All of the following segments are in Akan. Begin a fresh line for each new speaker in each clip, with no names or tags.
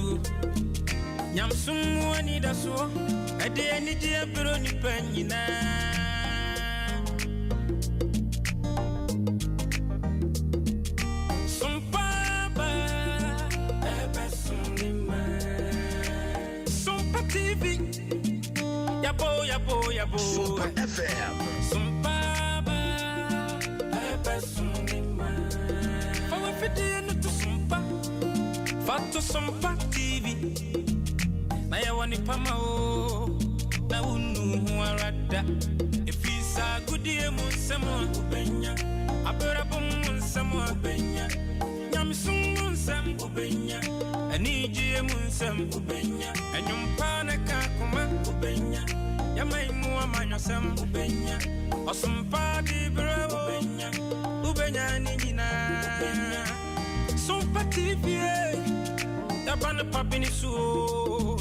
akwantuo. Nyamesom mu anidasoɔ, ɛde anigyeɛ brɛ nnipa nyinaa. Sompa ba, ɛbɛsom ne mma. Sompa TV, yabo yabo yabo.
Sompa FM.
Sompa ba, ɛbɛsom ne mma. Fa w'afidie no to Sompa, fa to Sompa TV. Na yɛwɔ nipa ma o, na wonnu ho ara da. Ɛfiri saa agodie mu nsɛm a wobɛnya, abrabɔ mu nsɛm a wobɛnya, nyamesom mu nsɛm wobɛnya, anigyeɛ mu nsɛm wobɛnya, ɛnwom pa ne ka koma wobɛnya, yɛman mu amanyɔsɛm wobɛnya, ɔsompa de berɛ wobɛnya, wobɛnya ne nyinaa. Sompa TV, yɛba no pa bene so o.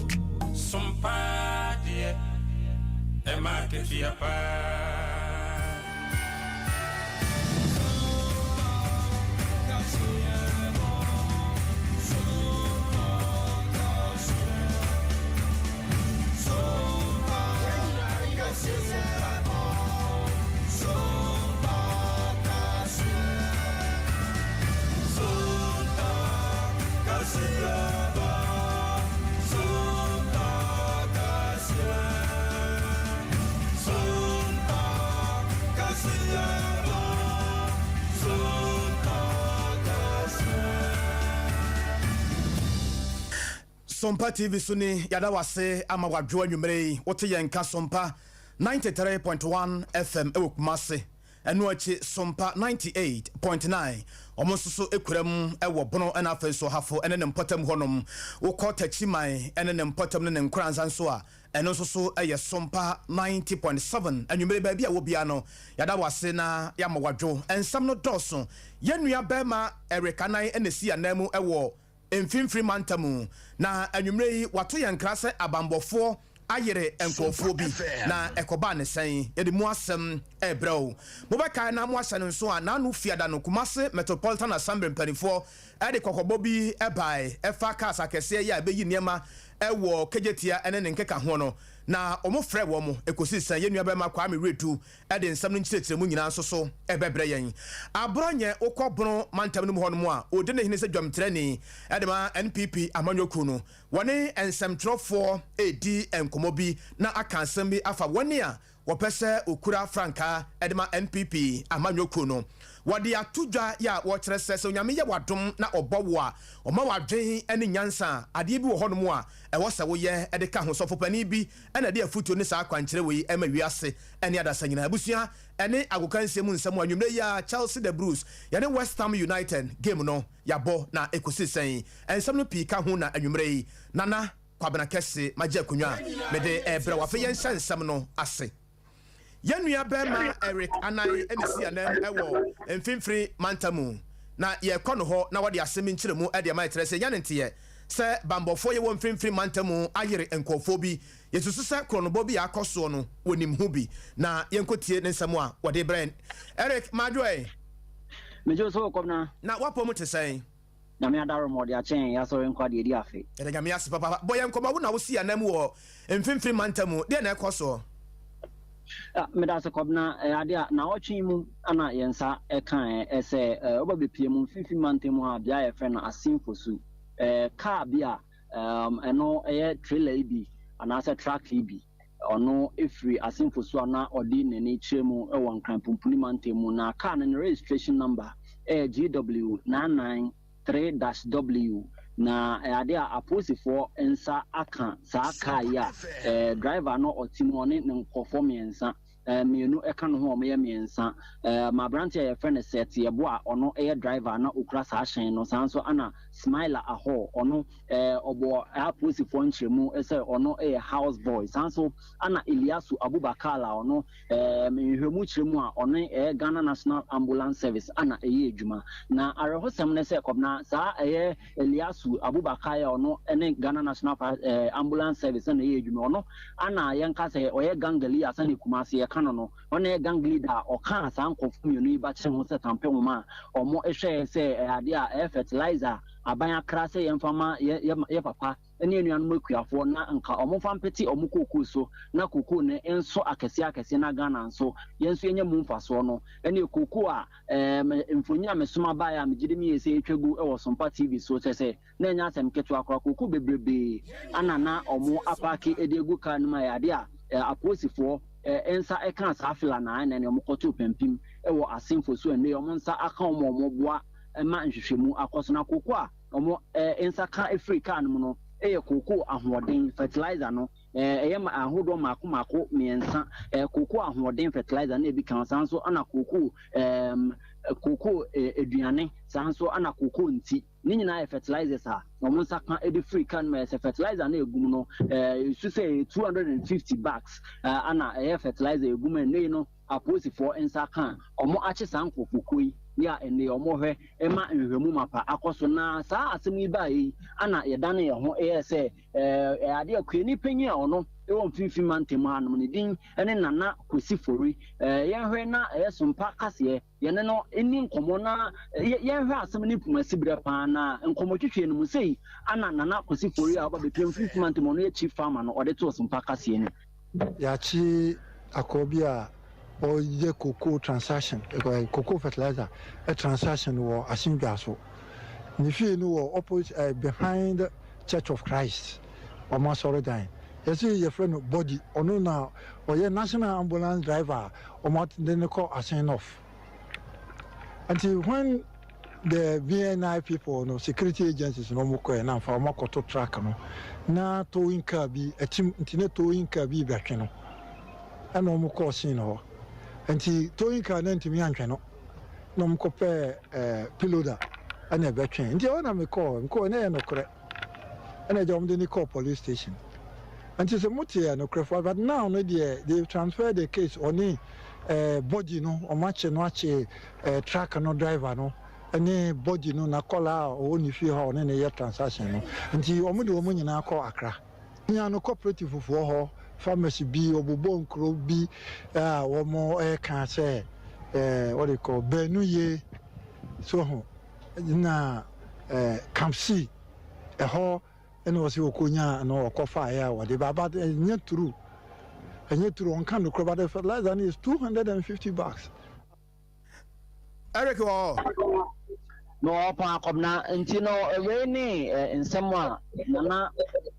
Sompa deɛ, ɛma akatua paa.
Sompa TV so ni, yɛda wase ama wadwo anwummerɛ yi wote yɛn nka Sompa 93.1 FM ɛwɔ Kumase. Ɛno akyi Sompa 98.9 ɔmo nso so ekura mu ɛwɔ Bono, ɛna afei nso Hafo ɛne ne mpɔtam hɔnom. Wokɔ Takyiman ɛne ne mpɔtam ne ne Nkoranza nso a, ɛno nso so ɛyɛ Sompa 90.7. Anwummerɛ baabi a wɔ bia no, yɛda wase na yɛama wadwo. Ɛnsɛm no dɔɔso. Yɛn nua bɛrima Eric Anan ɛna esi anan mu ɛwɔ Mfimfini Mantam, na anwummerɛ yi wato yɛn nkra sɛ abanbɔfoɔ ayere nkurɔfoɔ bi na ɛkɔbaa ne sɛn. Yɛde mu asɛm ɛrebrɛ wo. Mobɛkae na moahyɛ no nso a, n'ano fiada no Kumase Metropolitan Assembly mpanimfoɔ ɛde kɔkɔbɔ bi ɛbae ɛfa cars akɛseɛ yi a ɛbɛyi nneɛma ɛwɔ Kejetia ɛne ne nkeka ho no, na wɔn frɛ wɔn ekosi sɛn. Yɛn nua bɛrima Kwame Redu ɛde nsɛm no nkyerɛkyerɛ mu nyinaa nso so ɛbɛbrɛ yɛn. Aborɔnyɛ wokɔ Bono mantam no mu hɔ nom a, ɔdi ne hene sɛ dwamtirani ɛde ma NPP amanyɔkuo no, wɔne nsɛmtwerɛfoɔ ɛredi nkɔmmɔ bi na aka asɛm bi afa wɔne a wɔpɛ sɛ okura frankaa ɛde ma NPP amanyɔkuo no. Wɔde ato dwa yɛ a wɔkyerɛ sɛ Onyame yɛ wadom na ɔbɔ wo a, ɔma wadwen ne nyansa a, adeɛ bi wɔ hɔnom a ɛwɔ sɛ woyɛ ɛde ka ho. Sɔfopanin bi ɛna de afotuo ne saa akwankyerɛ wei ɛma wiase ɛne adasa nyinaa. Abusua, ɛne agokansie mu nsɛm a anwummerɛ yi a Chelsea the Blues yɛne West Ham United game no yɛabɔ na ɛkɔsi sɛn, ɛnsɛm no pii ka ho. Na anwummerɛ yi Nana Kwabena Kɛse magye akonnwa a mede ɛbrɛ wafei yɛnhyɛ nsɛm no ase. Yɛn nua bɛrima Eric Anan ɛne si anan ɛwɔ Mfimfini Mantam, na yɛkɔ no hɔ na wɔde asɛm nkyerɛ mu ɛde ama ɛkyerɛ sɛ yɛne nteɛ sɛ bambɔfoɔ yɛwɔ Mfimfini Mantam ayere nkurɔfoɔ bi. Yɛsusu sɛ korɔnobɔ bi a akɔ soɔ no wɔnim ho bi, na yɛnkɔtie ne nsɛm a wɔde brɛ. Eric Madwoe.
Megye so, Kɔmna.
Na wapɔ mu te sɛn?
Nyame adaro ma ɔde akyɛn yɛasɔre nkwa deɛ di afe.
Yɛda Nyame ase papa. Bɔ yɛn nkɔmmɔ, wo na wosi anam wɔ Mfimfini Mantam mu, deɛ na ɛkɔ soɔ?
Meda ase, Kɔbena. Ade a naawɔtwe mu ana yɛn nsa ɛka sɛ woba bɛpie mu Mfimfini Mantam mu ha, bea a yɛfrɛ no Asenfosu, kaa bi a ɛno ɛyɛ trailer yi bi anaasɛ truck yi bi, ɔno ɛfiri Asenfosu a na ɔde n'ani kyerɛ mu wɔ Nkran Pumpuni mantam mu, na kaa no ne registration number ɛyɛ GW 993-W. Na ade a apolisifoɔ nsa aka saa kaa yi a driver no ɔte mu, ɔne ne nkɔfoɔ mmiɛnsa, mmienu ɛka no ho a wɔyɛ mmiɛnsa. Ma aberante a yɛfrɛ no Seth Yɛbo a ɔno ɛyɛ driver na okura saa hyɛn no, saa nso ana Smiler Ahɔ, ɔno ɔbɔ apolisifoɔ nkyerɛmu sɛ ɔno ɛyɛ house boy, saa nso ana Eliasu Abubakar a ɔno nhwehwɛmu kyerɛ mu a ɔno ɛyɛ Ghana National Ambulance Service ana ɛyɛ adwuma. Na awerɛhosɛm ne sɛ, Kɔbena, saa ɛyɛ Eliasu Abubakar a ɔno ɛne Ghana National Ambulance Service ana ɛyɛ adwuma, ɔno ana yɛnka sɛ ɔyɛ gang leader sɛne Kumase yɛka no, ɔno yɛ gang leader a ɔkaa saa nkɔfo mmienu yi ba kyerɛ ho sɛ tampe nwoma a ɔmo hwɛɛ sɛ ɛyɛ adeɛ a ɛyɛ fertilizer. aban akra sɛ yɛmfa ma yɛ yɛ yɛ papa ne anuanom akuafoɔ na nka wɔmfa mpete wɔn kookoo so na kookoo no nso akɛseɛ akɛseɛ na Ghana nso yɛn nso yɛnya mu mfasoɔ no. Ɛneɛ kookoo a ɛɛ mfonyin a mesoma baeɛ a megye di meyɛ sɛ ɛtwa gu wɔ Sompa TV so, kyerɛ sɛ na ɛnyɛ asɛm ketewa koraa. Kookoo bebrebee ana na wɔn apaake de agu kaa no mu a ɛyɛ adeɛ a apolisifoɔ nsa kaa saa fila na ɛna ne wɔn kɔtoo pampim wɔ Asenfo so. Ɛnnɛ yi wɔn nsa aka wɔn a wɔboa ma nhwehwɛmu akɔ so. Na kookoo a wɔn nsa ka firi kaa no mu no yɛ kookoo ahoɔden fertilizer no, ɛyɛ ahodoɔ mmaako mmaako mmiɛnsa. Kookoo ahoɔden fertilizer na ebi ka ho, saa nso na kookoo kookoo aduane, saa nso na kookoo nti. Ne nyinaa yɛ fertilizers a wɔn nsa ka de firi kaa no mu. Ɛyɛ sɛ fertilizer no egu mu no, esu sɛ ɛyɛ 250 bags ana ɛyɛ fertilizer egu mu. Ɛnɛ yi no apolisifoɔ nsa ka a wɔn akye saa nkurɔfokuo yi yi a ɛnɛ yi wɔn hwɛ ma nhwehwɛmu mapa akɔ so. Na saa asɛm yi baeɛ yi ana yɛdane yɛn ho yɛɛ sɛ ɛyɛ adeɛ a kuani panyin a ɔno ɛwɔ Mfimfini Mantam hanom, ne din ne Nana Kwesi Fori. Yɛnhwɛ na ɛyɛ Sompa kaseɛ yɛne no nni nkɔmmɔ na yɛnhwɛ asɛm no mpumasi berɛ paa. Na nkɔmmɔtwitwie no mu sei ana Nana Kwesi Fori a ɔba bɛpiem Mfimfini Mantam, ɔno yɛ chief farmer no, ɔde too Sompa kaseɛ no.
Yɛakye akɔɔ bi a ɔyɛ cocoa transaction, cocoa fertilizer transaction wɔ Asendwa so. Ne fie no wɔ opposite, behind Church of Christ, ɔmo asɔredan. Yɛsɛ yɛfrɛ no Body. Ɔno na ɔyɛ national ambulance driver a ɔmo de ne kɔ Asen North. Nti when the VNI people no, security agencies no, ɔmo kɔɛ na nfa ɔmo akɔto truck no na towing car bi akyim, nti na towing car bi bɛtwe no, ɛna ɔmo kɔɔ scene hɔ. Nti towing car no ntumi antwe no, na ɔmo kɔpɛɛ payloader ɛna ɛbɛtwe. Nti ɛhɔ na mekɔɔ mekɔɔ na ɛyɛ nokorɛ, ɛna agya ɔmo de ne kɔɔ police station. Nti sɛ mote yɛ nokorɛfoɔ, but now no deɛ, they transfer the case. Ɔne Body no, ɔmo akye no, akye truck no driver no ne Body no na kɔla a ɔwɔ ne fie hɔ a ɔne ne yɛ transaction no. Nti ɔmo de wɔn nyinaa kɔ Accra nya no cooperative foɔ hɔ, pharmacy bi ɔbobɔ nkuro bi a wɔn ɛka sɛ wɔde kɔ baanu yie so ho na Camp C ɛhɔ, ɛna ɔsɛ ɔkɔnya no ɔkɔfaeɛ a wɔde ba, but ɛnyɛ true, ɛnyɛ true. Ɔnka nokorɛ, but the fertilizer no is 250 bags.
Eric wɔ hɔ.
Na ɔpɔn akɔmna nti no, wei ne nsɛm a Nana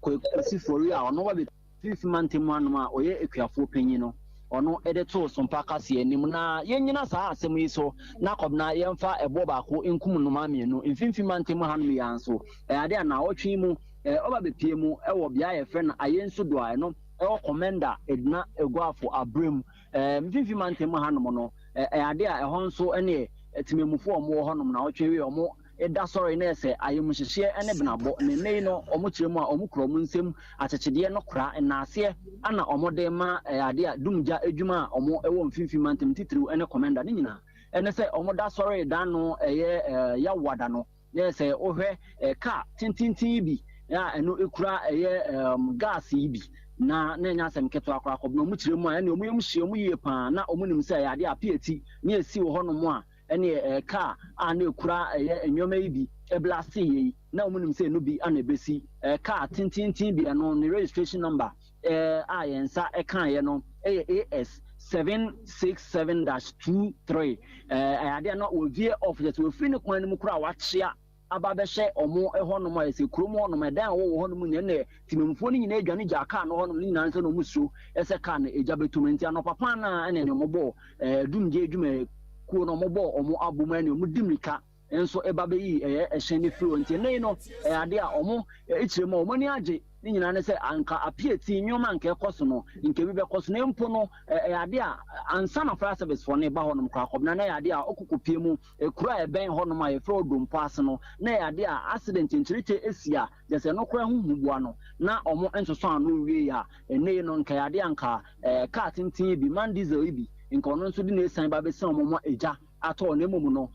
Kwesi Fori a ɔno wa bɛfifi mantam anom a ɔyɛ akuafoɔ panyin no, ɔno de too Sompa kaseɛ anim. Na yɛnyina saa asɛm yi so na kɔmna yɛmfa ɛboɔ baako nkum nnomaa mmienu. Mfimfini mantam hanom yi ara nso, ɛyɛ ade a naawɔtwe mu ɔba bɛpie mu ɛwɔ bea a yɛfrɛ no Ayensu do a ɛno ɛwɔ Komenda Edna Eguafo Abrem mfimfini mantam hanom no. Ɛyɛ ade a ɛhɔ nso ne temamufoɔ a wɔwɔ hɔnom na wɔtwe wie wɔn da sɔre na ɛsɛ ayɛmuhyehyeɛ ne benabɔ. Na nnɛ yi no, wɔn kyerɛ mu a wɔn kura wɔn nsam akyekyedeɛ no kora nnaaseɛ ana wɔn de ma. Ɛyɛ ade a dumgya adwuma a wɔn wɔ mfimfini mantam titiriw ne Komenda ne nyinaa ɛne sɛ wɔn da sɔre da no ɛyɛ Yawada no, na sɛ wohwɛ kaa tententen bi a ɛno ekura ɛyɛ gas yi bi na ɛnyɛ asɛm ketewa koraa kɔ na ɔmo kyerɛ mu a, ɛne ɔmo yam hyia ɔmo yie paa na ɔmo nim sɛ ɛyɛ adeɛ a pieti ne esi wɔ hɔnom a ɛne kaa a na ekura ɛyɛ nneɛma yi bi ɛblast yɛ yi, na ɔmo nim sɛ ɛno bi ana ebesi kaa tententen bi. Ɛno ne registration number a yɛn nsa ɛkaeɛ no ɛyɛ AS 767-23. Ɛyɛ adeɛ no wɔ veer off, yɛ sɛ wɔfiri ne kwan no mu koraa wakyea aba bɛhyɛ ɔmo hɔnom a yɛsɛ kurom hɔnom, ɛdan a wɔwɔ hɔnom nyinaa na temamufoɔ no nyinaa adwane gyaa kaa no hɔnom no nyinaa nso na ɔmo suro ɛsɛ kaa no egya bɛtum. Nti anɔpa paa na ɛna ɔmo bɔ dumgye adwumakuo no, ɔmo bɔ ɔmo abom ɛne ɔmo di mirika nso ɛba bɛyi ɛyɛ ɛhyɛn no firi hɔ. Nti ɛnɛ yi no, ɛyɛ adeɛ a ɔmo ɛkyerɛ mu a ɔmo ani agye ne nyinaa ne sɛ anka apieti nneɛma anka ɛkɔ so no nka bi bɛkɔ so. Na mpo no, ɛyɛ adeɛ a ansa na fire service foɔ ne ba hɔnom koraa kɔbena, na ɛyɛ adeɛ a ɔkokɔ pie mu ekuro a ɛbɛn hɔnom a yɛfrɛ Odompo ase no, na ɛyɛ adeɛ a accident nkyerɛkyerɛ esi a gyɛ sɛ no koraa ho huboa no na ɔmo nsosɔ ano wie a, ɛnɛ yi no nka ɛyɛ adeɛ a nka kaa tenten bi man diesel yi bi nka ɔno nso de na esan ba bɛsi ɔmo mo egya atɔ. Na mmom no,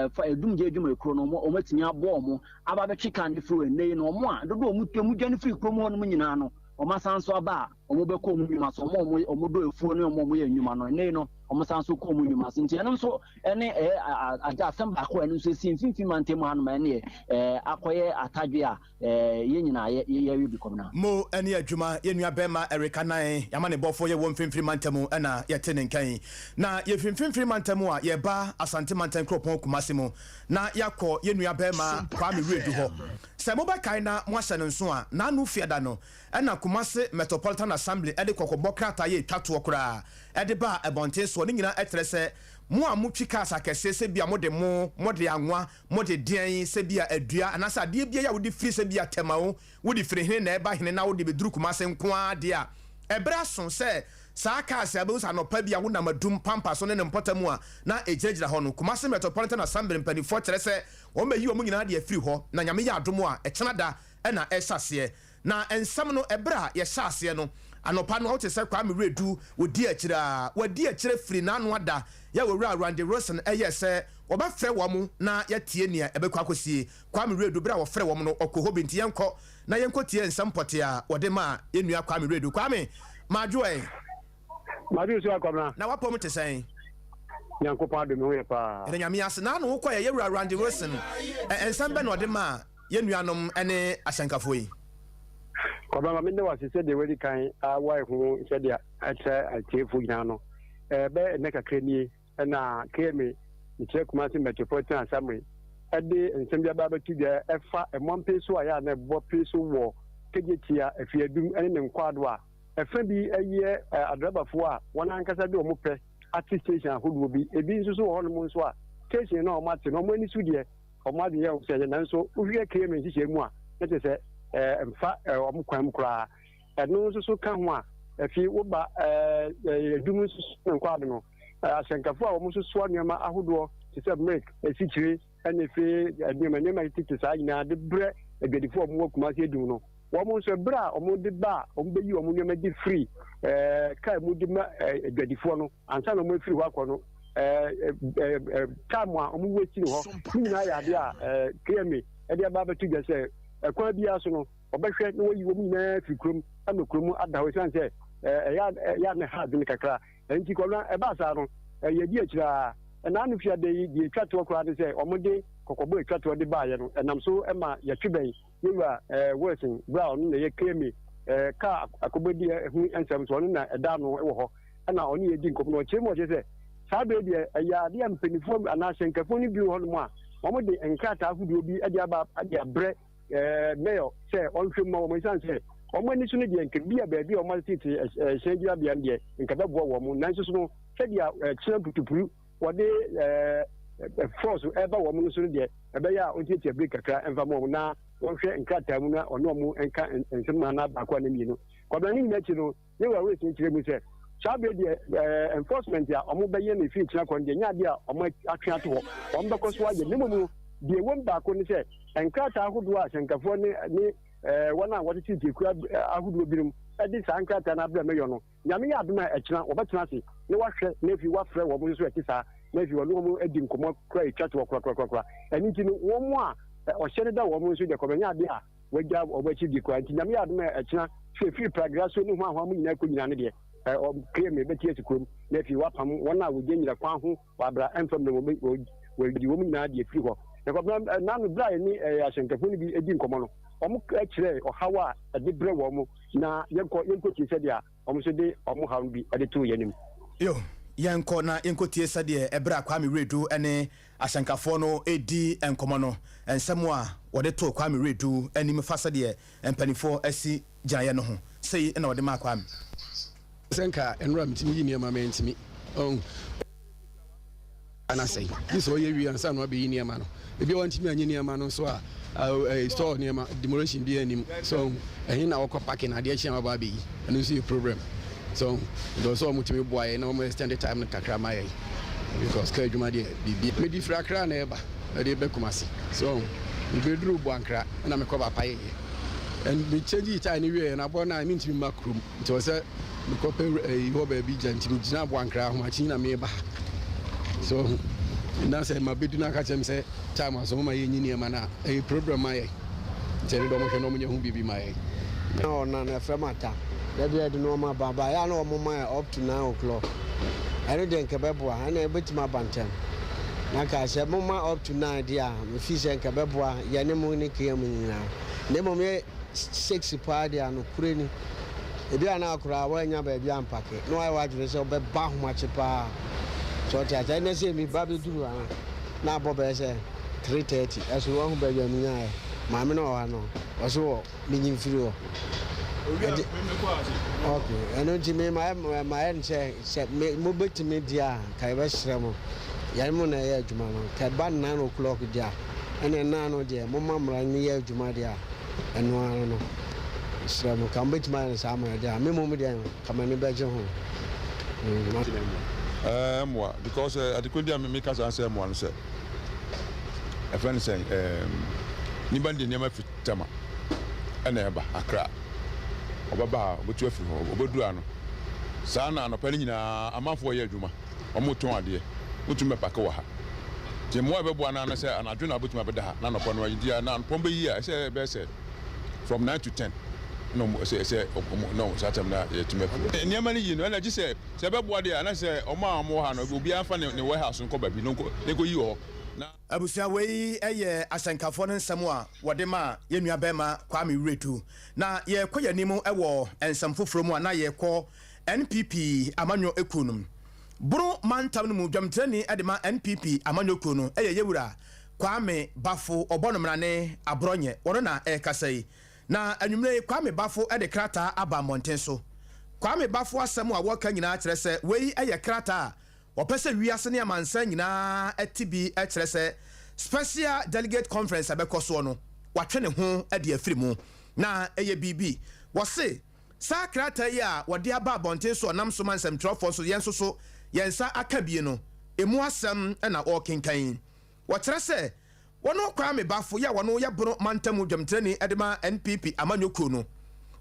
fa edumgye adwuma ekuro no, ɔmo atumi aboa ɔmo aba abɛtwe kaa no firi hɔ. Ɛnɛ yi no, ɔmo a dodo ɔmo dwane firi kurom hɔnom nyinaa no, ɔmo asan so aba a ɔmo bɛkɔ ɔmo nnwuma so. Ɔmo a ɔmo dɔ efuo ne ɔmo a ɔmo yɛ nnwuma no, ɛnɛ yi no wɔsan nso kɔ wɔn nnwuma so. Nti ɛno nso ne ɛyɛ ade asɛm baako a ɛno nso esi mfimfini mantam hanom a ɛneɛ akɔyɛ atadwe a yɛn nyinaa yɛ yɛwe bi kɔm na.
Mo ne adwuma, yɛn nua bɛɛma Eric Anan, y'amanebɔfoɔ yɛ wɔ mfimfini mantam na yɛte ne nka yi. Na yɛfiri mfimfini mantam a yɛreba Asante mantam kuropɔn Kumasi mu na yɛakɔ yɛn nua bɛɛma Kwame Wiredu hɔ. Sɛ mobɛkae na moahyɛ no nso a, n'ano fiada no na Kumasi Metropolitan Assembly de kɔkɔbɔ krataa yɛ ɛtwa toɔ koraa de baa ɛbɔnten soɔ. Ne nyinaa kyerɛ sɛ mo a motwi cars akɛseɛ sɛ bia mode mo, mode anwa, Mode deɛn, sɛbia adua anaasɛ adeɛ biara a wode firi sɛbia Tema o, wode firi hene na ɛba hene na wode bɛduru Kumase nko ara deɛ a, ɛberɛ aso sɛ saa cars a wobɛhu sɛ anɔpa bi a wonam Adum, Pampa so ne ne mpɔtam a na ɛgyinagyina hɔ no, Kumase Metropolitan Assembly mpaninfoɔ kyerɛ sɛ wɔbɛyi wɔn nyinaa de afiri hɔ na Nyame yɛ adom a ɛkyena da na ɛhyɛ aseɛ. Na nsɛm no, ɛberɛ a yɛhyɛ aseɛ no, anɔpa no, wote sɛ Kwame Wiredu, ɔdi akyire ara. Wadi akyire firi n'ano ada yɛ Owura Randy Wilson yɛɛ sɛ wɔbɛfrɛ wɔn na yɛatie nea ɛbɛkɔ akɔsie. Kwame Wiredu, berɛ a wɔfrɛɛ wɔn no, ɔkɔɔ hɔ bi. Nti yɛnkɔ na yɛnkɔtie nsɛm pɔtee a wɔde maa yɛn nua Kwame Wiredu. Kwame, madwo ɛ?
Madwo nso Akwamena.
Na w'apɔm te sɛn?
Nyankopɔn adom, me ho yɛ paa.
Yɛda Nyame ase. N'ano wokɔeɛ, yɛn Wura Randy Wilson, nsɛm bɛn na ɔde maa yɛn nuanom ne ahyɛnkafoɔ yi.
Kwabena, ma menda wo ase sɛdeɛ woadi kan awae ho sɛdeɛ ɛkyerɛ atiefoɔ nyinaa no. Ɛbɛyɛ nnɛ kakra nie na KMA, mekyerɛ Kumasi Metropolitan Assembly, de nsɛm bi aba abɛto dwa ɛfa mmɔmpe so a ɛyɛ a na ɛbɔ pee so wɔ Kejetia, Afiadum ne ne nkwaado a ɛfa bi yɛ adrabafoɔ a wɔn ankasa de wɔn pɛ ate station ahodoɔ bi. Ebi nso so wɔ hɔnom nso a station no a wɔate no wɔn ani so deɛ wɔn adwene yɛ wɔn sɛ ɛyɛ, nanso wohwɛ KMA nhyehyɛe mu a, na kyerɛ sɛ ɛmfa wɔn kwan mu koraa. Ɛno nso so ka ho a, afei woba adum nso so ne nkwaado no, ahyɛnkafo a wɔn nso soa nneɛma ahodoɔ te sɛ milk, asikyire, ɛne afei nneɛma nneɛma tete saa nyinaa de brɛ adwadifo a wɔwɔ Kumasi adum no. Wɔn nso ɛberɛ a wɔde ba a wɔbɛyi wɔn nneɛma de firi kaa mu de ma adwadifoɔ no, ansa na wɔafiri hɔ akɔ no, time a wɔwɔ akyiri hɔ ne nyinaa yɛ adeɛ a KMA de aba abɛto dwa sɛ ɛkwan biara so no wɔbɛhwɛ na wɔyi wɔn nyinaa firi kurom ama kurom ada hɔ ɛsiane sɛ ɛyɛ a ne ha adwene kakra. Ɛnti kɔnɔ ɛbaa saa no yɛdi akyire a ɛna ano fia da yi deɛ ɛtwa toɔ koraa ne sɛ wɔde kɔkɔbɔ ɛtwa toɔ de baeɛ no ɛnam so ma yɛtwe bɛn Yewura Wilson berɛ a ɔno na ɛyɛ KMA kaa akɔbɔdeɛ ho nsɛm so ɔno na ɛda ano wɔ hɔ ɛna ɔne yɛ di nkɔmmɔ na ɔkyerɛ mu ɔkyerɛ sɛ saa berɛ deɛ ɛyɛ adeɛ a mpanimfoɔ anaa hyɛnkafoɔ no bi wɔ hɔnom a wɔde nkrataa ahodoɔ bi de aba de abrɛ mayor sɛ ɔnhwɛ mu ma wɔn ɛsiane sɛ wɔn ani so no deɛ nka bi a baabi a wɔn atete hyɛn gyinabea no deɛ nka bɛboa wɔn, nanso so no sɛdeɛ kyerɛ mputupuru wɔde force ɛba wɔn no so no deɛ ɛbɛyɛ a ɔntiatia break kakra ɛmfa ma wɔn na wɔnhwɛ nkrataa mu na ɔne wɔn nka nsɛm anaa baako anaa mmienu. Kwabena ne nyinaa akyi no, ne wura Wilson kyerɛ mu sɛ saa bere deɛ enforcement a wɔn bɛyɛ no efiri kyena kɔ no deɛ nyɛ adeɛ a wɔn atwe ato hɔ, wɔn bɛkɔ so ayɛ. Ne mmom no, deɛ ɛwɔ mu baako ne sɛ nkrataa ahodoɔ a hyɛnkafoɔ ne ne wɔn a wɔtete ntiakua ahodoɔ binom de saa nkrataa no abrɛ meyɔ no, Nyame yɛ adom a ɛkyena wɔbɛtena ase na wɔahwɛ na afei wɔafrɛ wɔn nso ɛte saa na afei wɔne wɔn adi nkɔmmɔ kora ɛtwa toɔ korakorakorakora. Ɛno nti no wɔn a ɔhyɛ no da wɔn nso deɛ kɔbɛnyɛ adeɛ a wɔagya wɔn akyi di koraa. Nti Nyame yɛ adom a ɛkyena sɛ ɛfiri Pragra so ne hwanhwan mu nyinaa kɔ nyinaa no deɛ ɔkra mu ɛbɛte asi kurom na afei wɔapam wɔn a wɔgyinagyina kwan ho wɔ abra ɛmfa mu no wɔadi wɔn nyinaa deɛ firi hɔ. Na kɔbena nano berɛ a yɛne ahyɛnkafoɔ no bi di nkɔmmɔ no wɔn kyerɛɛ ɔhaw a ɛde brɛ wɔn na yɛnkɔ yɛnkɔtie sɛdeɛ wɔn nso de wɔn haw no bi de too yɛn anim.
Yo, yɛnkɔ na yɛnkɔtie sɛdeɛ ɛberɛ a Kwame Wiredu ne ahyɛnkafoɔ no redi nkɔmmɔ no, nsɛm a wɔde too Kwame Wiredu anim fa sɛdeɛ mpanimfoɔ asi gyinaeɛ no ho. Sei na wɔde maa Kwame.
Sɛ nka nnora metumi yi nneɛma mantumi. Ɔn. Na sɛn? Gye sɛ ɔyɛ wie ansa na wabɛyi nneɛma no. Ebia wantumi anyi nneɛma no nso a, ɛɛ store nneɛma, demolition biara nnim. So ɛhe na wɔkɔ parking adeɛ kye a waba abɛyi? Ɛno nso yɛ problem. So nti ɔsɛ sɛ wɔtumi boa yɛn na wɔn extend time no kakra ma yɛn because kaa adwuma deɛ biribi. Mede firi Accra na ɛba, ɛde ba Kumasi. So mebɛduru Boankra na mekɔ Bapa yɛyɛ. And me change tyre no wieɛ no abɔ no a mentumi mma kurom. Nti ɔwɔ sɛ mekɔpɛ ɛyi hɔ baabi gya nti megyina Aboankra ahomakye na meba ha. So ɔho na sɛ mabedu no aka kyerɛ me sɛ time aso moma yɛnyi nneɛma no a ɛyɛ problem ma yɛn. Nti ɛno deɛ ɔmo hwɛ na ɔmo nyɛ ho biribi ma yɛn.
Na ɔna no ɛfrɛ me ata. Da biara yɛde nnoɔma ba ba ɛyɛ a na wɔn ma yɛ up to 9:00. Ɛno deɛ nka ɛbɛboa, ɛna ɛbɛtumi aba ntɛm. Na nka sɛ moma up to 9 deɛ a, mefii sɛ nka ɛbɛboa yɛne mo ne KM nyinaa. Na mmom yɛ 6 paa deɛ a, nokorɛ ni, ebi a na koraa woannya baabi ampake, na woayɛ w'adwene sɛ wobɛba ahomakye paa. So ɔte aseɛ? Ɛnnɛ sei meba bɛduru ha na abɔ bɛyɛ sɛ 3:30, ɛso woahu baabi a menyaeɛ? Maame no wɔ ha no, ɔse wɔ menyi mfiri hɔ. Ɛnti, ok, ɛno nti me mayɛ mayɛ no sɛ sɛ me mobɛtumi deɛ a nka yɛbɛsrɛ mo, yɛne mo na ɛyɛ adwuma no, nka ɛba 9 o'clock deɛ a, ɛne 9 no deɛ momma mmara no yɛ adwuma deɛ a, ɛno ara no, mesrɛ mo, nka mobɛtumi ayɛ no saa ama yɛ deɛ a, me mmom deɛ nka m'ani bɛgye ho.
Mmoa because adekoro di a meka saa sɛ mmoa no sɛ ɛfɛ no sɛ nipa no de nneɛma fi Tema ɛna ɛba Accra. Ɔbɛba a ɔbɛtu afiri hɔ, ɔbɛduru ano saa na anɔpa no nyinaa amanfoɔ yɛ adwuma, wɔn tɔn adeɛ, wotumi bɛpake wɔ ha. Nti mmoa a ɛbɛboa no ano sɛ anadwo na wobɛtumi abɛda ha na anɔpa no ayi nti na anɔpa bɛyi a ɛsɛ ɛbɛyɛ sɛ from 9 to 10 na ɔmo ɛsɛ ɛsɛ ɔmo na saa time na yɛtumi afiri nneɛma no yi no. Ɛna gye sɛ sɛ ɛbɛboa deɛ ana sɛ ɔmo a ɔmo wɔ ha no, obiara nfa ne warehouse nkɔ baabi na nkɔ na nkɔ yi wɔ hɔ na.
Abusua, wei yɛ ahyɛnkafoɔ no nsɛm a wɔde maa yɛn nua bɛrima Kwame Wiredu. Na yɛrekɔ yɛn anim wɔ nsɛm foforɔ mu a, na yɛrekɔ NPP amanyɔ ekuo no mu. Bono mantam no mu dwamtirani de ma NPP amanyɔ kuo no yɛ Yɛwura Kwame Bafo, ɔbɔ no mmarane Aborɔnyɛ. Wɔno na ɛrekasa yi. Na anwummerɛ yi Kwame Bafo de krataa aba mmɔnten so. Kwame Bafo asɛm a wɔreka nyinaa kyerɛ sɛ wei yɛ krataa a wɔpɛ sɛ wiase ne amansan nyinaa te bi, kyerɛ sɛ Special Delegate Conference a ɛbɛkɔ soɔ no, watwe ne ho de afiri mu. Na ɛyɛ biribi. Wɔse saa krataa yi a wɔde aba abɔnten so ɔnam so ma nsɛmtwerɛfoɔ nso yɛn nso so yɛn nsa aka bi no, ɛmu asɛm na ɔrekenkan yi. Wɔkyerɛ sɛ wɔno Kwame Bafo yi a wɔno yɛ Bono mantam dwamtirani de ma NPP amanyɔkuo no,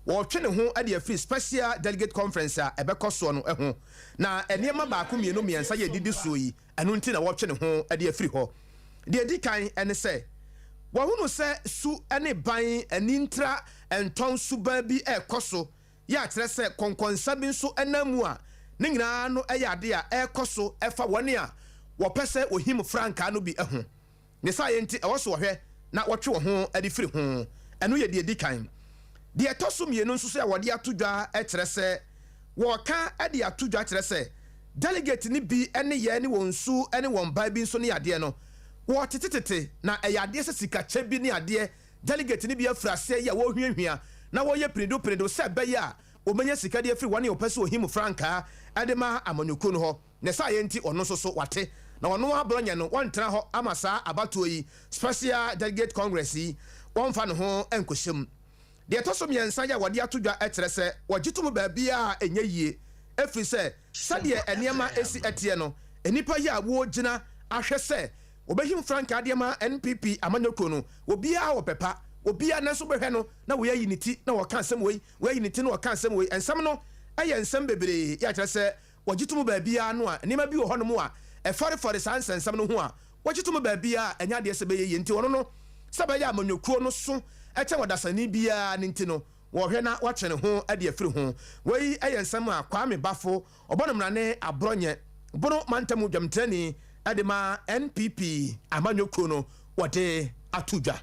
wɔretwe ne ho de afiri Special Delegate Conference a ɛbɛkɔ soɔ no ho. Na nneɛma baako, mmienu, mmiɛnsa yɛ didi soɔ yi, ɛno nti na wɔretwe ne ho de afiri hɔ. Deɛ ɛdi kan ne sɛ wɔhunu sɛ su ne ban ani ntra ntɔn suban bi ɛrekɔ so yɛ akyerɛ sɛ kɔnkɔnsa bi nso nam mu a ne nyinaa no yɛ ade a ɛrekɔ so ɛfa wɔn a wɔpɛ sɛ wɔhim frankaa no bi ho. Ne saa yɛ nti ɛwɔ so wɔhwɛ na wɔtwe wɔn ho de firi ho. Ɛno yɛ deɛ di kan. Deɛ ɛtɔ so mmienu nso so a wɔde ato dwa kyerɛ sɛ wɔka de ato dwa kyerɛ sɛ delegate ne bi ne yɛ ne wɔn su ne wɔn ban bi nso ne adeɛ no wɔtetetete, na ɛyɛ adeɛ sɛ sikakyɛ bi ne adeɛ, delegate ne bi afiri aseɛ yi a wɔrehwiahwia na wɔyɛ pinido pinido sɛ ɛbɛyɛ a wɔbɛnya sika de afiri wɔn a wɔpɛ sɛ wɔhim frankaa de ma amanyɔkuo no hɔ. Ne saa yɛ nti ɔno nso so wate na ɔno Aborɔnyɛ no wɔntena hɔ ama saa abatoɔ yi, Special Delegate Congress yi, wɔmfa ne ho nkɔhyɛ mu. Deɛ ɛtɔ so mmiɛnsa yɛ a wɔde ato dwa kyerɛ sɛ wɔgye to mu baabiara a ɛnyɛ yie, ɛfiri sɛ sɛdeɛ nneɛma ɛsi ɛteɛ no, nnipa yi a wɔgyina ahwɛ sɛ wɔbɛhim frankaa deɛ ma NPP amanyɔkuo no, obiara wɔ pɛpa, obiara nanso bɛhwɛ no na wei ayi ne ti na wɔka asɛm wei, wei ayi ne ti na wɔka asɛm wei. Nsɛm no yɛ nsɛm bebree yɛ akyerɛ sɛ wɔgye to mu baabiara no a nneɛma bi wɔ hɔnom a ɛfɔrefɔre saa nsɛnsɛm no ho a wɔgye to mu baabiara a ɛnyɛ adeɛ sɛ bɛyɛ yie. Nti ɔno no sɛ bɛyɛ amanyɔkuo no so kyɛn ɔdasani biara no nti no, wɔhwɛ na wɔatwe ne ho de afiri ho. Wei yɛ nsɛm a Kwame Bafo, ɔbɔ no mmarane Aborɔnyɛ Bono mantam dwamtirani de ma NPP amanyɔkuo no, wɔde ato dwa.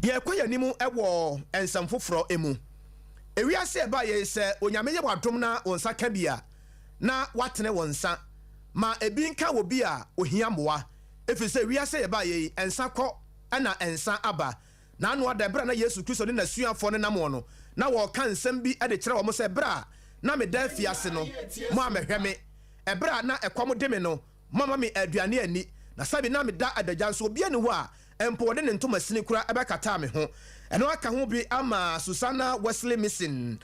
Yɛkɔ yɛn anim wɔ nsɛm foforɔ mu. Ewiase ɛba yɛ sɛ Onyame yɛ w'adom na wo nsa ka bi a, na watene wo nsa ma ebi nka wɔ bi a ohia mmoa, ɛfiri sɛ wiase yɛba yɛ yi, nsa kɔ ɛna nsa aba. N'ano ada ɛberɛ a na Yesu Kristo ne n'asuafoɔ no nam no, na wɔreka nsɛm bi de kyerɛ wɔn sɛ, "Ɛberɛ a na meda afiase no, moammɛhwɛ me. Ɛberɛ a na ɛkɔm de me no, moamma me aduane anni. Na sɛbe na meda adagya nso, obiara nni hɔ a mpo wɔde ne ntoma sini koraa bɛkataa me ho." Ɛno aka ho bi ama Susana Wesley Mission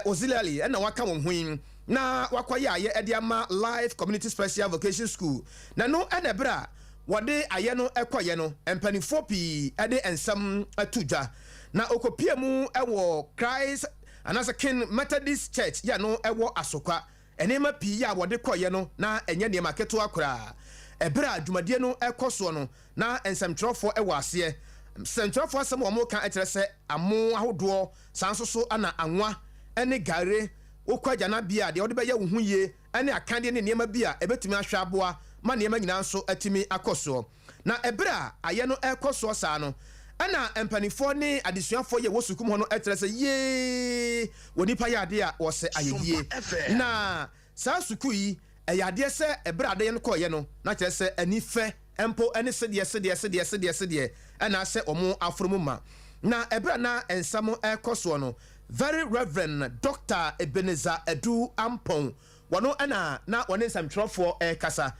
Auxiliary na waka wɔn ho yi na wakɔyɛ ayɛ de ama Life Community Special Vocation School. Na ɛno na ɛberɛ a wɔde ayɛ no kɔyɛ no, mpanimfoɔ pii de nsɛm to dwa. Na ɔkɔpie mu wɔ Christ anaasɛ King Methodist Church yɛ no wɔ Asokwa. Nneɛma pii a wɔde kɔyɛ no na ɛnyɛ nneɛma ketewa koraa. Ɛberɛ a dwumadie no rekɔ soɔ no, na nsɛmtwerɛfoɔ wɔ aseɛ. Nsɛmtwerɛfoɔ asɛm a wɔka kyerɛ sɛ amo ahodoɔ, saa nso so na anwa ne gare. Wokɔ agyananbea a, deɛ wode bɛyɛ wo ho yie ne akadeɛ ne nneɛma bi a ɛbɛtumi ahwɛ aboa ma nneɛma nyinaa nso atumi akɔ soɔ. Na ɛberɛ a ayɛ no rekɔ soɔ saa no, ɛna mpaninfoɔ ne adesuafoɔ yi a ɛwɔ sukuu mu hɔ no kyerɛ sɛ, Yee! Onipa yɛ adeɛ a wɔsɛ ayɛyie. Na saa sukuu yi, ɛyɛ adeɛ sɛ ɛberɛ a adeyɛ no kɔeɛ no, na kyerɛ sɛ ani fɛ mpo ne sedeɛ sedeɛ sedeɛ sedeɛ sedeɛ na ahyɛ wɔn aforo mu ma. Na ɛberɛ a na nsɛm rekɔ soɔ no, Very Rev. Dɔkta Ebenezer Adu Ampong, wɔno na na wɔne nsɛmtwerɛfoɔ rekasa.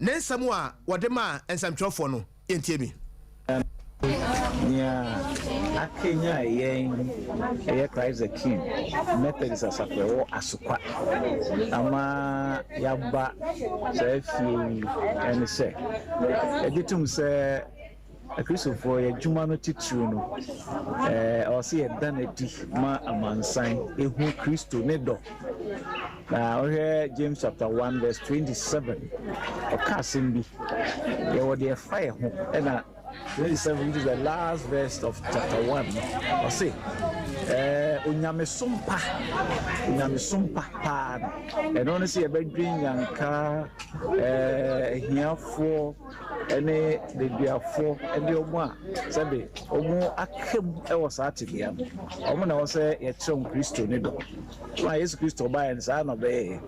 Ne nsɛm a wɔde maa nsɛmtwerɛfoɔ no, yɛntie bi.
Nea akanyan yɛn yɛ Christ the King Methodist Asafo a ɛwɔ Asokwa ama yɛaba saa fie yi ne sɛ, yɛgye tom sɛ Akristofoɔ yɛn adwuma no titiriw no, ɛwɔ sɛ yɛda no adi ma amansan ehu Kristo ne dɔ. Na wohwɛ James chapter 1 verse 27, ɔka asɛm bi, yɛwɔ deɛ ɛfa yɛ ho, ɛna 27 which is the last verse of chapter 1 no, ɔse, ɛɛ onyamesom pa, onyamesom pa paa no, ɛno ne sɛ yɛbɛdwen nyanka, ɛɛ ahiafoɔ, ne deduafoɔ ne wɔn a sɛbe wɔn aka mu wɔ saa tebea no, wɔn na ɛwɔ sɛ yɛkyerɛ wɔn Kristo ne dɔ. Ma Yesu Kristo ɔbaeɛ no, saa na ɔbɛyɛeɛ.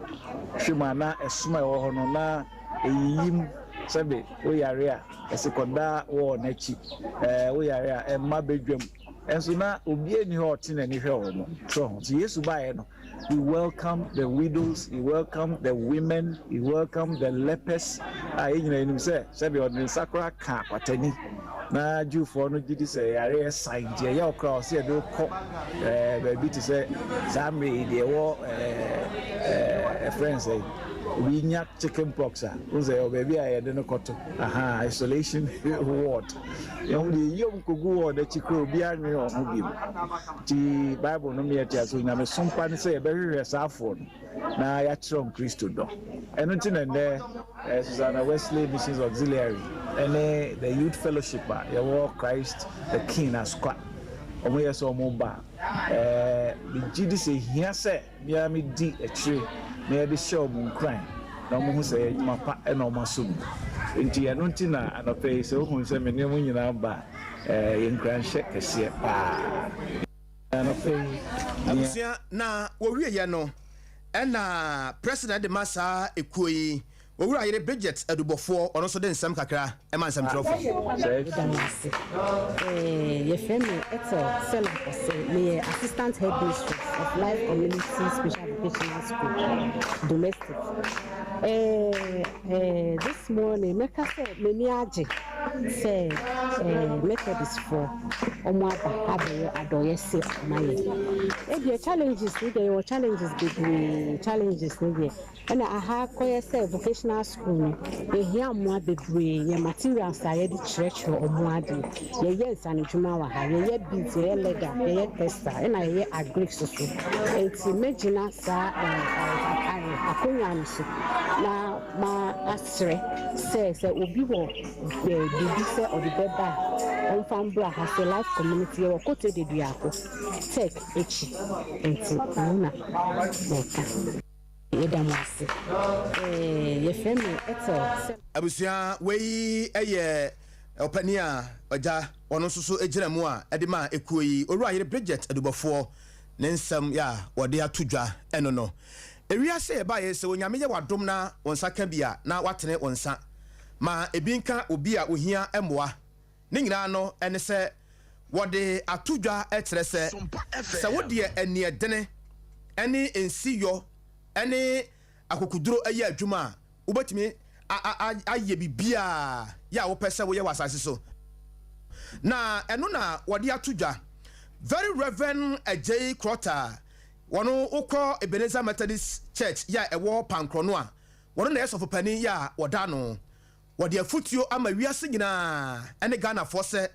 Hwɛ mu a na ɛsom a ɛwɔ hɔ no, na ɛyiyim sɛbe woyare a, ɛsɛ kɔda wɔɔ n'akyi, ɛɛ woyare a, ɛmma badwam. Ɛnso na obiara nni hɔ a ɔte n'ani hwɛ wɔn. So ho. Nti Yesu baeɛ no, He welcomed the widows, he welcomed the women, he welcomed the lepers. A yɛn nyinaa yɛnim sɛ sɛdeɛ ɔde ne nsa koraa kaa kwatani na Jewfoɔ no gye di sɛ yareɛ san nti ɛyɛ wo koraa ɔsɛ yɛde wo kɔ ɛɛ baabi te sɛ saa mmerɛ yi deɛ ɛwɔ ɛɛ ɛɛ ɛfrɛ n sɛ obi nya chicken pox a wohu sɛ ɛwɔ baabi a yɛde no kɔto aha isolation ward yɛn deɛ yiyom kɔgu ward akyi koraa obiara nwene wɔn ho bio. Enti Bible no ma yɛte ase onyamesom pa ne sɛ yɛbɛhwehwɛ saa afoɔ no na yɛakyerɛ wɔn Kristo dɔ. Ɛno nti na nnɛ Susanna Wesley Missions Auxiliary ne The Youth Fellowship a yɛwɔ Christ the King Asokwa, wɔyɛ sɛ wɔreba a, megye di sɛ ɛhia sɛ me ara medi akyire na yɛde hyɛ wɔn nkuran na wɔhu sɛ ɛyɛ adwuma pa na wɔasɔ mu. Enti ɛno nti na anɔpa yi sɛ wohu sɛ me ne wɔn nyinaa ba a, ɛyɛ nkuranhyɛ kɛseɛ paa. Anɔpa yi, nea.
Abusua, na wɔwieɛ no ɛna President de ma saa ekuo yi Owura yere Bridget Adubɔfoɔ, ɔno nso de nsɛm kakra ma nsɛmtwerɛfoɔ.
Meda mo ase. Yɛfrɛ me Ethel Selom Osei. Meyɛ Assistant Headmistress of Life Community Special Vocational School, Domestic. This morning, mɛka sɛ m'ani agye sɛ Methodistfoɔ wɔn aba abɛyɛ adɔeɛ se ama yɛn. Ebia challenges no deɛ yɛwɔ challenges bebree, challenges no deɛ Ɛna aha kɔyɛ sɛ vocational school no, yɛhia mmoa bebree, yɛn materials a yɛde kyerɛkyerɛ wɔn adeɛ. Yɛyɛ nsanodwuma wɔ ha, yɛyɛ beads, yɛyɛ leather, yɛyɛ textile, ɛna yɛyɛ agric nso so. Enti mɛgyina saa akonnwa no so na masrɛ sɛ sɛ obi wɔ biribi sɛ ɔde bɛba a, ɔmfa mbra ha sɛ Life Community, yɛwɔ Kotei Deduako, Tech akyi. Enti ɛno na mɛka. Yɛda mo ase. Eh, yɛfrɛ me Ethel sɛ.
Abusua, wei yɛ ɔpanin a ɔgya ɔno nso so gyina mu a ɛde maa ekuo yi, Owura Yere Bridget Adubɔfoɔ ne nsɛm yɛ a wɔde ato dwa ɛno no. Ewiase a yɛbaeɛ yi sɛ Onyame yɛ w'adom na wo nsa ka bi a na watene wo nsa ma ebi nka obi a ohia mmoa. Ne nyinaa no ne sɛ wɔde ato dwa kyerɛ sɛ, sɛ wo deɛ aniɛdene ne nsiyɔ ne akokoduro yɛ adwuma a, wobɛtumi ayɛ biribiara yɛ a wopɛ sɛ woyɛ wɔ asase so. Na ɛno na wɔde ato dwa. Very Reverend Adjei Crottar, wɔn wokɔ Ebenezer Methodist Church yɛ a ɛwɔ Pankrɔ no a, wɔn na ɛyɛ sɔfopanin yɛ a wɔda ano. Wɔde afutuo ama wiase nyinaa ne Ghanafoɔ sɛ,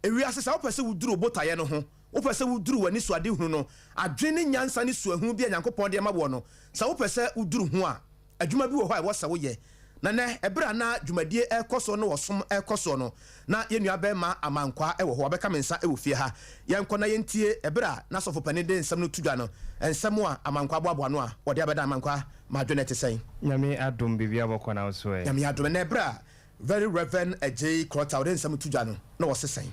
ewiase sɛ wopɛ sɛ woduru wo botaeɛ no ho, wopɛ sɛ woduru w'anisoadehunu no, adwene ne nyansa ne suahunu bi a Nyankopɔn de ama woɔ no, sɛ wopɛ sɛ woduru ho a, adwuma bi wɔ hɔ a ɛwɔ sɛ woyɛ. Na nɛ ɛberɛ a na dwumadie ɛrekɔ soɔ no ɔsom ɛrekɔ soɔ no, na yɛn nua bɛɛma Amankwaa ɛwɔ hɔ, wabɛka me nsa ɛwɔ fie ha. Yɛnkɔ na yɛntie ɛberɛ a na sɔfo panin de nsɛm no to dwa no, nsɛm a Amankwaa boaboa ano a ɔde abɛda Amankwaa, m'adwene te sɛn?
Nyame adom biribiara bɔkɔ na wo so ɛ?
Nyame adom, ɛnɛ ɛberɛ a Very Rev. Adjei Krɔta ɔde nsɛm to dwa no, na ɔse sɛn?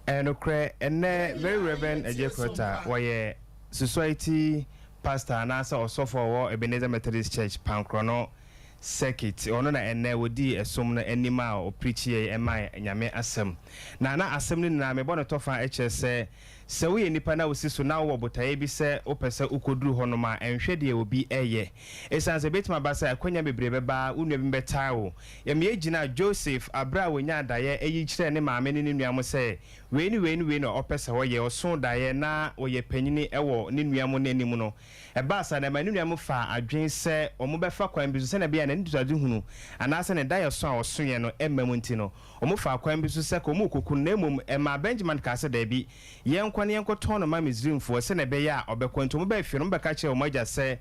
Ɛyɛ nokorɛ, ɛnnɛ Very Rev. Adjei Krɔta, wɔyɛ Society Pastor anaasɛ ɔsɔfo a ɔwɔ Ebenezer Methodist Church, Pankrɔno Circuit. Ɔno na ɛnnɛ ɔdii ɛsom no anim a ɔpreachiiɛ ɛmaa Nyame asɛm. Na na asɛm no nyinaa mebɔ no tɔfa kyerɛ sɛ, sɛ woyɛ nipa na wosi so na wowɔ botaeɛ bi sɛ wopɛ sɛ wokɔduru hɔnom a, nhwɛ deɛ obi reyɛ. Esiane sɛ ebetumi aba sɛ akwannya bebree bɛba, wo nua bi bɛtaa wo. Yamyɛ gyinaa Joseph bere a onyaa daeɛ yi kyerɛɛ ne maame ne ne nua mo sɛ wei ne wei ne wei na ɔpɛ sɛ ɔyɛ. Ɔsoo daeɛ na ɔyɛ panyin wɔ ne nua mo no anim no, ɛbaa saa na ɛma ne nua mo faa adwene sɛ wɔbɛfa kwan bi so sɛnea ɛbɛyɛ a n'anisoadehunu anaasɛ ne daeɛso a ɔsoeɛ no mma mu nti no, wɔfaa kwan bi so sɛ ka wɔrekɔku no. Na mmom ɛmaa Benjamin kaa sɛ, Dabi, yɛnkɔ na yɛnkɔtɔn no mma Misraimfoɔ sɛnea ɛbɛyɛ a ɔbɛkɔ. Enti wɔbaa fie no, wɔbɛka kyerɛɛ wɔn agya sɛ,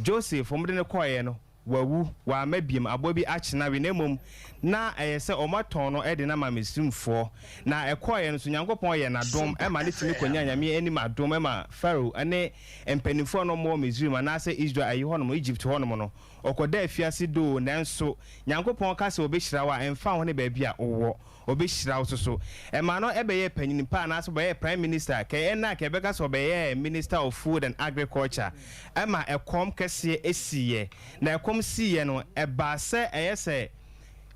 Joseph, wɔde no kɔeɛ no, wawu, wamma biom, aboa bi akye no awe, na mmom na ɛyɛ sɛ wɔatɔn no de no ama Misraimfoɔ. Na ɛkɔeɛ no nso, Nyankopɔn yɛɛ no adom ma no tumi kɔnyaa Nyame anim adom ma Farao ne mpanimfoɔ a na wɔwɔ Misraim anaasɛ Israel ayi hɔnom, Egypt hɔnom no. Ɔkɔdaa afiase doo, nanso Nyankopɔn ka sɛ ɔbɛhyira wo a, ɛmfa ho ne baabi a wowɔ. Ɔbɛhyira wo soso. Ɛmaa no bɛyɛɛ panyin pa anaasɛ ɔbɛyɛɛ prime minister, kɛ ɛnnɛ a kɛ yɛbɛka sɛ ɔbɛyɛɛ minister of food and agriculture. Ɛma ɛkɔm kɛseɛ siiɛ. Na ɛkɔm siiɛ no, ɛbaa sɛ ɛyɛ sɛ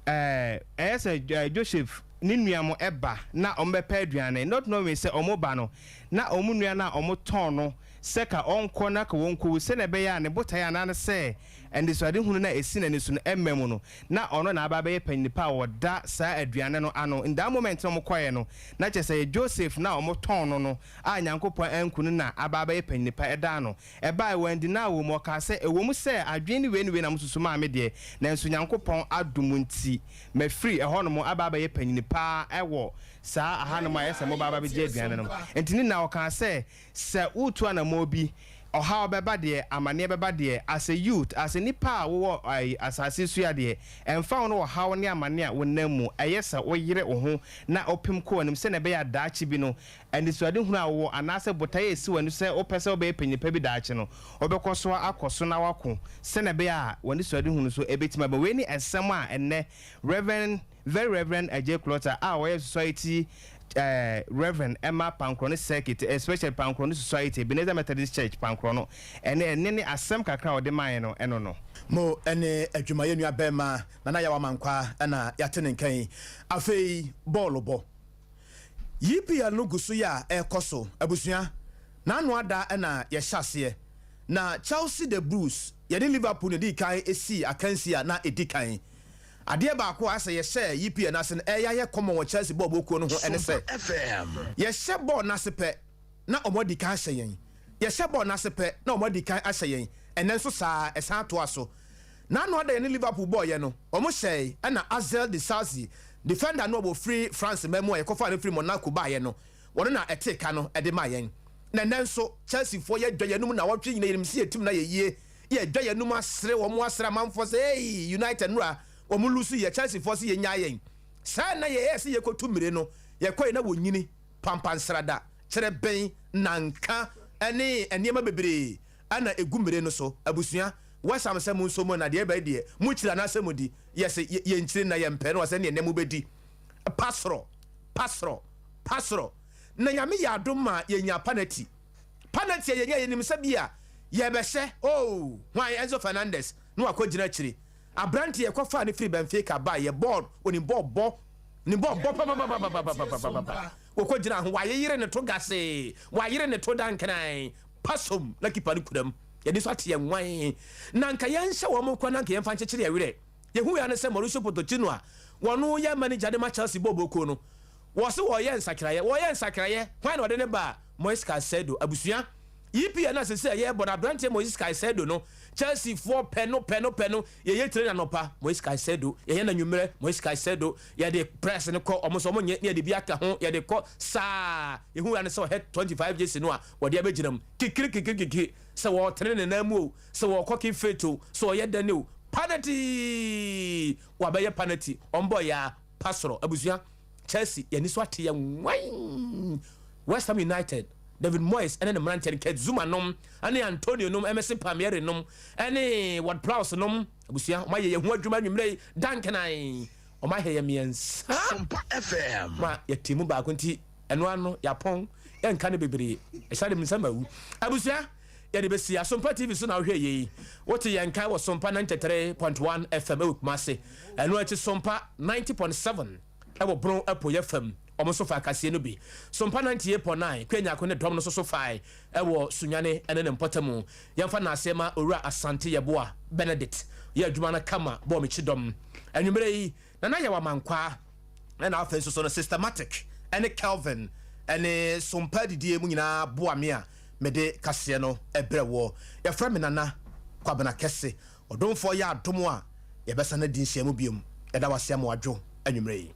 ɛɛ ɛyɛ sɛ Joseph ne nua mo ba na wɔbɛpɛ aduane, not knowing sɛ wɔba no na wɔn nua no a wɔtɔn no sɛ ka ɔnkɔ na ka wɔnkɔwu sɛnea ɛbɛyɛ a ne botaeɛ anaa ne sɛ anisoadehunu no a ɛsi n'ani so no mma mu no, na ɔno na aba abɛyɛ panyin pa a ɔda saa aduane no ano. In that moment na wɔkɔeɛ no, na kyerɛ sɛ ɛyɛ Joseph no a wɔtɔn no no a Nyankopɔn anku no na aba abɛyɛ panyin pa ɛda ano. Ɛbaeɛ, wandinaa wɔ mu, ɔkaa sɛ, Ɛwɔ mu sɛ adwene ne wei ne wei na mosusu maa me deɛ, nanso Nyankopɔn adom nti, mafiri ɛhɔnom aba abɛyɛ panyin pa wɔ saa ahanom a ɛyɛ sɛ moba aba abɛgye aduane no. Enti ne nyinaa ɔkaa sɛ, Sɛ woretu anammɔn bi, ɔhaw bɛba deɛ, amaneɛ bɛba deɛ, as a youth, as a nipa a wowɔ ɛyi asase so yi adeɛ, ɛmfa ho ne ɔhaw ne amaneɛ a wonam mu, ɛyɛ sɛ woyere wo ho na wopem kɔ w'anim sɛdeɛ ɛbɛyɛ a daakye bi no, anisoadehunu a wowɔ anaasɛ botaeɛ a ɛsi w'ani so sɛ wopɛ sɛ wobɛyɛ panyin pa bi daakye no, wobɛkɔ so akɔ so na woako sɛdeɛ ɛbɛyɛ a w'anisoadehunu nso bɛtumi aba. Wei ne nsɛm a ɛnnɛ Rev. Very Reverend Adjei Clotter a ɔyɛ Society eh, Reverend ɛma Pankrɔno Circuit, especially Pankrɔno Society, Ebenezer Methodist Church, Pankrɔno, ɛne ɛne ne asɛm kakra a ɔde maeɛ no ɛno no.
Mo ne adwumayɛ nua bɛɛma Nana Yaw Amankwaa na yɛate ne nka yi. Afei bɔɔlo bɔ. EPL no gu so yɛ a ɛrekɔ so. Abusua, n'ano ada na yɛhyɛ aseɛ. Na Chelsea the Blues, yɛne Liverpool na ɛdii kan sii akansie a na ɛdi kan. Adeɛ baako a sɛ yɛhyɛ EPL no ase no ɛyɛ ayɛ common wɔ Chelsea bɔɔlbɔ kuo no ho ne sɛ, yɛhyɛ bɔɔl no ase pɛ na wɔn adi kan ahyɛ yɛn. Yɛhyɛ bɔɔl no ase pɛ na wɔn adi kan ahyɛ yɛn. Ɛnnɛ nso saa ara, ɛsan toa so. N'ano ada yɛne Liverpool bɔɔeɛ no, wɔn hyɛe ɛna Axel Disasi, defender no a wɔfiri France man mu a yɛkɔfaa no firi Monaco baeɛ no, wɔno na ɛtee ka no de maa yɛn. Na ɛnnɛ nso Chelseafoɔ yɛdwa yɛn anum nnawɔtwe nyina yɛnim sɛ yɛtim no ayɛ yie. Yɛ dwa yɛn anum asere wɔn asere amanfoɔ sɛ ei United nora wɔn lusu yɛ Chelsea foɔ sɛ yɛnyaa yɛn saa na yɛyɛɛ sɛ yɛkɔtu mmire no yɛkɔɛ na wɔnyini pampansrada kyerɛbɛn nanka ɛne nneɛma bebree ɛna ɛgu mmire no so abusua West Ham sɛ monso mo na deɛ ɛbɛyɛ deɛ mokyiri anaasɛ modi yɛse yɛnkyiri na yɛmpɛ no sɛ neɛ nɛ mobɛdi pasorɔ pasorɔ pasorɔ na Nyame yɛ adom ma yɛnya panati Panati a yɛnya yɛnim sɛ bi a yɛbɛhyɛ oh hwan Enzo Fernandez na wakɔgyina akyire. Aberanteɛ yɛkɔfaa no firi Benfica baeɛ bɔɔl onim bɔɔl bɔ nim bɔɔl bɔ papapapapapapapa wɔkɔgyina ho wayeyere ne to gasee wayere ne to dankran pasom na kipa no kura mu yɛde nso ate yɛn nwan na nka yɛnhyɛ wɔn kora na nka yɛmfa nkyekyere yɛn werɛ yɛhu ya ne sɛ Mauricio Pochettino a wɔno yɛ manager de ma Chelsea bɔɔl bɔkuo no Wɔse wɔreyɛ nsakraeɛ, wɔreyɛ nsakraeɛ, hwan na ɔde no baa? Moises Caicedo abusua. EPL no a seesei a yɛrebɔ no, aberanteɛ Moises Caicedo no, Chelsea foɔ pɛ no, pɛ no, pɛ no, yɛyɛ train anɔpa, Moises Caicedo, yɛyɛ no anwummerɛ, Moises Caicedo, yɛde press no kɔ, wɔn nso wɔn nyɛ, na yɛde bi aka ho, yɛde kɔ saa, yɛhu ya no sɛ ɔhɛ 25 jersey no a, wɔde abɛgyina mu, kikiri kikiri kikiri, sɛ wɔretene ne nan mu o, sɛ wɔrekɔ keep fit o, sɛ ɔyɛ dɛn o,
Panati! Wabɛyɛ panati. Ɔmbɔ yɛ a pa soro. Abusua, Chelsea yɛn ani so ate yɛn nwann. West Ham United, David Moyes ne ne mmeranteɛ no, Kurt Zouma nom ne Antonio nom, Emerson Palmieri nom ne Ward-Prowse nom, abusua, wɔayɛ yɛn ho adwuma anwummerɛ yi, dankenan. Wɔayɛ yɛn mmiɛnsa ma yɛte mu baako nti ɛno ano yɛapɔn, yɛnka no bebree. Ɛhyɛ de me nsa mawu. Abusua, yɛde bɛsi Asompa TV so na wohwɛ yei. Wote yɛn nka wɔ Sompa 93.1 FM ɛwɔ Kumase. Ɛno akyi Sompa 90.7 ɛwɔ Bono Apueɛ fam. Wɔn nso faa kaseɛ no bi. Sompa 98.9 Kua Nyarko ne dɔm no nso so fae ɛwɔ Sunyani ɛne ne mpɔtamu. Yɛmfa naaseɛ ma Owura Asante Yeboah Benedict. Yɛ adwuma no kama bɔɔ me kyidɔm. Anwummerɛ yi, Nana Yaw Amankwaa ɛna afei nso so no Systematic ɛne Kelvin ɛne Sompa adidie mu nyinaa boa me a mede kaseɛ no brɛ woɔ. Yɛfrɛ me Nana Kwabena Kɛse. Ɔdomfoɔ yɛ adom a yɛbɛsan adi nhyiamu biom. Yɛda wo ase ama wadwo anwummerɛ yi.